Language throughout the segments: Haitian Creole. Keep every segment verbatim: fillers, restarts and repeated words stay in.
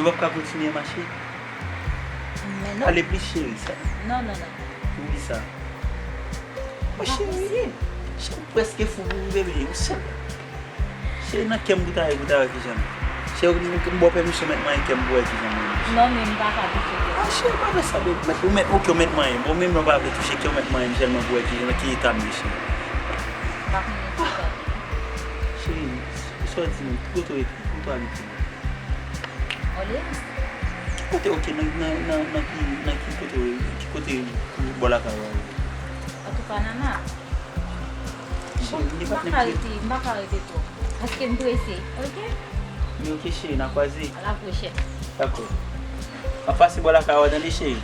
W ap ka kontinye mache? Men non. Ale plis, cheri, sa. Non, non, non. Poukisa? Mwen, cheri, cheri, m prèske fou pou ou, bebe. Ou sèl. Cheri, nan kè m pou ta ye, pou ta wè kijan. Cheri, m, m ba w pèmisyon mèt manyen kè m pou wè kijan mwen ye. Non, men m pa ka touche kè. Ah, cheri, pa fè sa, bebe. Mèt, ou mèt, oke, ou mèt manyen. Bon, menm lè w pa vle touche kè, ou mèt manyen m sèlman pou wè kijan, nan ki eta m ye, cheri. M pa konnen ki sa. Cheri, sa w di menm, ki kote w rete, ki kote w abite? Òleyans. Oke, oke, nan, nan, nan, nan ki, nan ki kote, ki kote bò lakay ou a ye? Antouka, Nana. Bon, m pa ka rete, m pa ka rete twòp. Paske m prese, oke? Men oke, cheri, n a kwaze. A la pwochèn. Dakò. M ap pase bò lakay ou a, tande, cheri.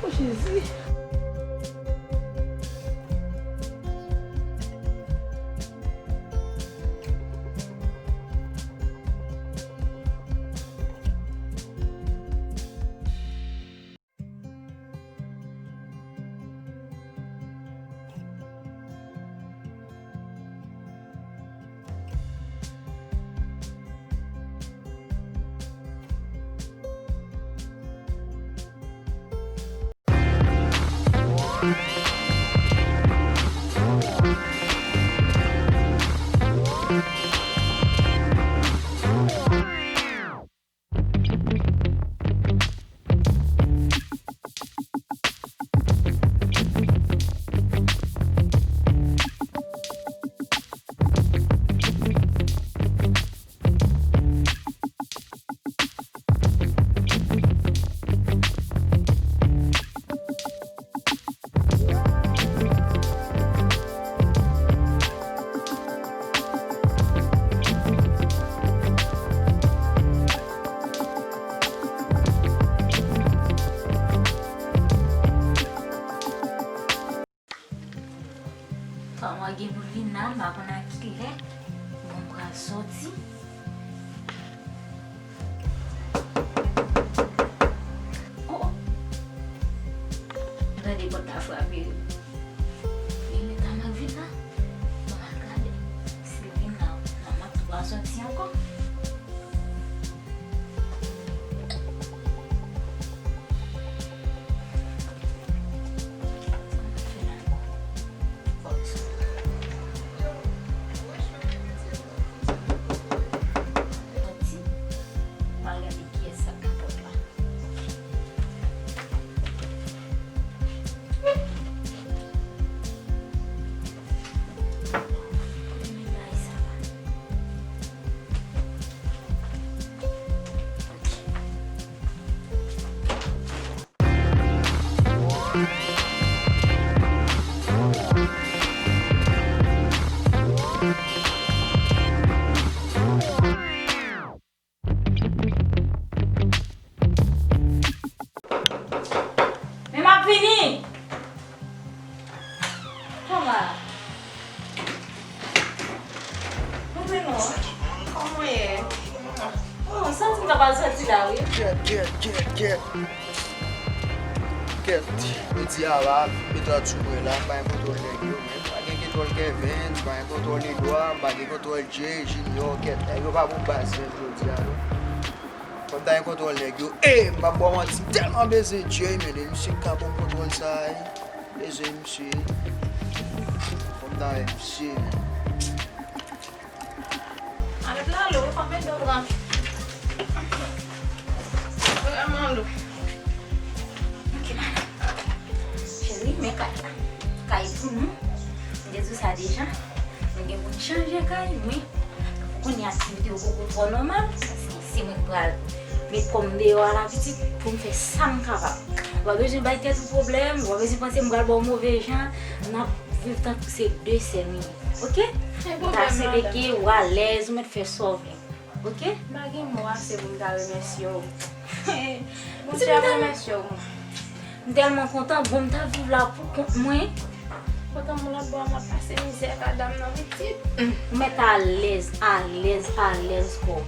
O Jezi. Kòman gen moun vin la, m pa konn a ki lè. Bon, m pral sòti. Oh, oh. M tande pòt la frape. Gen leta m ap vin la. Bon, m al gade. Si l vin la, m ap tou pral sòti ankò. Men m ap vini! Kòman? Mwen vin non. Kòman w ye? Oh, m santi m ta pral sòti la, wi. Kèt, kèt, kèt, kèt. Kèt, jodi a la, mete lòd sou mwen la, m pa gen kontwòl nèg yo, men. Pa gen kontwòl Kevin, pa gen kontwòl Edouard, pa gen kontwòl Jay, Junior, kèt. Nèg yo pa bon baz menm jodi a, non. Fò m ta gen kontwòl nèg yo. E, m p ap ba w manti, m tèlman bezwen Jay, men, e misye k ka ban m kontwòl sa a, e. Bezwen misye. Fò m ta wè misye, men. Arèt la, lo, pa mèt do pran. Vrèman lo. Ok, madanm. Cheri, men kay la. Kay pou nou. M te di w sa deja. Nou gen pou n chanje kay, men pou kounye a aktivite yo poko twò nòmal. Paske se mwen k pral met kò m deyò a la pitit pou m fè sa m kapab. Ou pa bezwen bay tèt ou pwoblèm, ou pa bezwen panse m pral ba w move jan. N ap viv tankou se de sè nou ye. Ok? Ou ta asire ke ou alèz, ou mèt fè sa w vle. Ok? M pa gen mo ase pou m ta remèsye w. Bondye ap remèsye w. M tèlman kontan, bon, m ta viv la pou kont mwen. Kontan m lòt bò a, m ap pase mizè ak dam nan pitit. Ou mèt alèz, alèz, alèz kò w.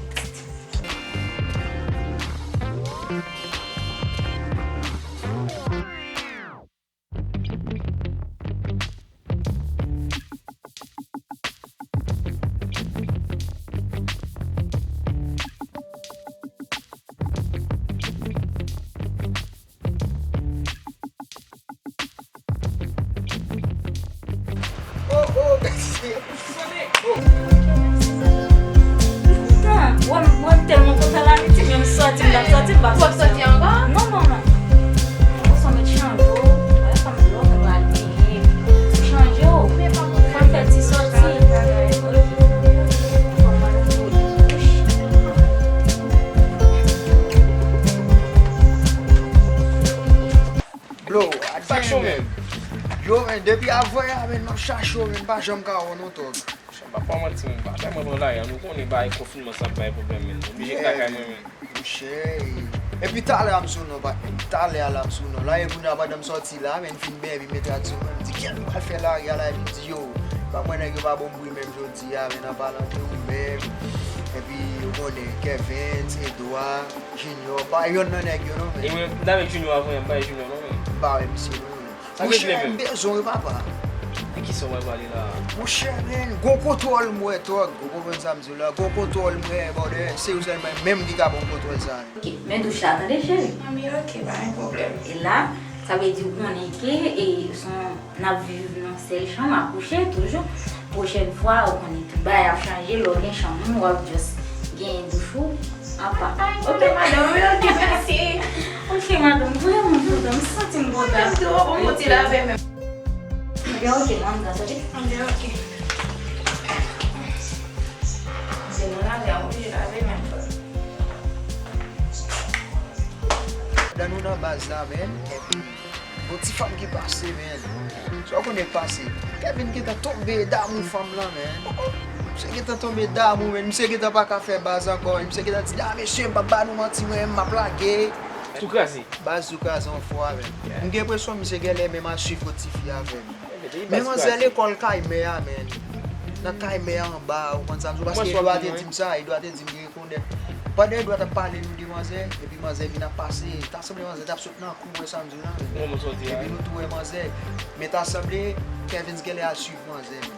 Kontan. Wè m, wè m tèlman kontan la, Miti, menm sòti, m t ap sòti, m p ap sòti ankò. Non, non, non. Konsa w mèt chanje w. Wè, fanm dlo, mwen pral benyen. Chanje w. Fò n fè ti sòti. Ok. Fò n pral fè ti bouch. Bro, sa k cho, man? Yo, man, depi avanyè a, man, m ap chache w, man, m pa janm ka wè w non, tòg. Monchè, m pa ba w manti, man, m pa janm pran lari a, nou konnen bagay konfinman sa ap bay pwoblèm, man. M oblije lakay mwen, man. Monchè, epi talè a m sou non, patnè. Talè a la m sou non. La, e kounye a pandan m sòti la, man, m fin benyen, epi m mete aksyon, man, m di, kèt, m pral fè lari a la, epi m di, yo, pa mwen nèg yo pa bon bri menm jodi a, man, an palan de ou menm. Epi, ou konnen, Kevens, Edouard, Junior, pa yonn nan nèg yo non, men. E mwen, m t avèk Junior avan yè, m pa wè Junior non, men. M pa wè misye non, men. Monchè, m bezwen w wi, papa. E kisa w pral pale la? Monchè, men, gwo kontwòl m wè, tòg. Ou konprann sa m di w la? Gwo kontwòl m wè, brother. Se ou sèlman menm ki ka ban m kontwòl sa. Ok, men douch la, tande, cheri. Mami, ok, pa gen pwoblèm. E la, sa vle di ou konnen ke, e, son N ap viv nan sèl chanm a kouche toujou. Pwochèn fwa, ou konnen tout bagay ap chanje, lè w gen chanm ou, w ap just genyen douch ou apa. Ok, madanm, wi, ok, mèsi. Ok, madanm, vrèman kontan, m santi m kontan. Mwen menm tou, bon, bon ti lave menm. Ebyen, ok, manmi, tande. Ebyen, ok. Se nou lave, a oblije lave menm. Dan nou nan baz la, men. Yon ti fanm ki pase, men. Sa w konnen k pase? Kevin gentan tonbe damou fanm lan, men. Misye gentan tonbe damou, men. Misye gentan pa ka fè baz ankò, men. Misye gentan di, a, mesye, m p ap ba nou manti, mwen, m ap lage. Tou kraze. Baz tou kraze yon fwa, men. M gen enpresyon misye genlè menm al swiv kot tifi avè m. Men manzè lekòl kay mè a, men. Nan kay mè a anba, ou konn sa m di w, paske Edouard te di m sa, Edouard te di m li rekonèt. Pandan Edouard t ap pale nou de manzè, epi manzè vin ap pase, ta sanble manzè t ap sot nan kou, wè sa m di w la, men. Epi nou tou wè manzè. Men ta sanble Kevins genlè al swiv manzè, men.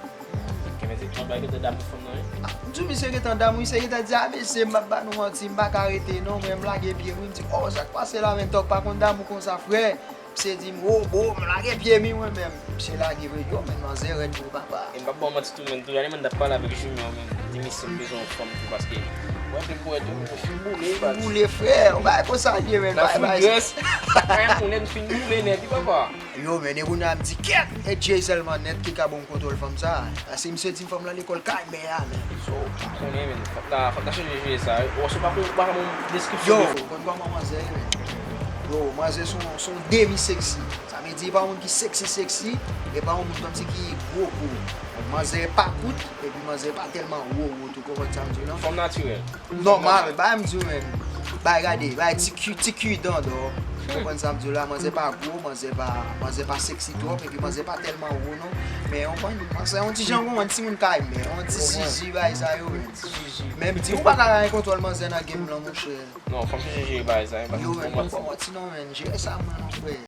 Kevins te tchòt bay gentan damou fanm nan, wi. Ah, m di w, misye gentan damou, misye gentan di, a, mesye, m p ap ba nou manti, m pa ka rete, non, mwen, m lage pye m, wi, m di, o, sa k pase la, men, tòg pa konn damou konsa, frè. Misye di m, o, bo, m lage pye m, wi, mwen menm. Misye lage vre, yo, men manzè rèd vre, papa. E m p ap ba w manti tou, men, tout ane, men, m t ap pale avèk Junior, men, m di misye m bezwen yon fanm tou, paske, wè, te m wè tou, m fin boule, baz. Boule, frè, yon bagay konsa l ye, men, bay, bay. Nan fout grès, frè, moun, m fin boule nèt, wi, papa. Yo, men, e kounye a m di, kèt, e Jay sèlman nèt ki ka ban m kontwòl fanm sa. Paske misye di m fanm lan lekòl kay mè a, men. So, ou konnen, men, fòk ta, fòk ta chanje jwe sa, wi. Ou wè, si w pa, ou pa ka ban m deskripsyon de fanm. Yo, ou konn kòman manzè ye, men. Yo, manzè se yon, se yon demi seksi. Sa vle di, e pa yon moun ki seksi, seksi, e pa yon moun kòmsi ki gwo, gwo. Manzè pa kout, epi manzè pa tèlman wo, wo tou, konprann sa m di w lan? Fanm natirèl. Nòmal, bay m di w, men. Bay gade, bay ti ki, ti ki dandò. Konprann sa m di w la, manzè pa gwo, manzè pa, manzè pa seksi twòp, epi manzè pa tèlman wo, non. Men, ou konprann, manzè yon ti jan, yon ti moun kay, men, yon ti zizi, bay sa yo, men. Ti zizi. Men m di, ou pa ka gen kontwòl manzè nan game lan, monchè. Non, fò m chèche jere bagay sa, wi, paske yo, men, m pa manti non, men, jere sa, mwen, mon frè.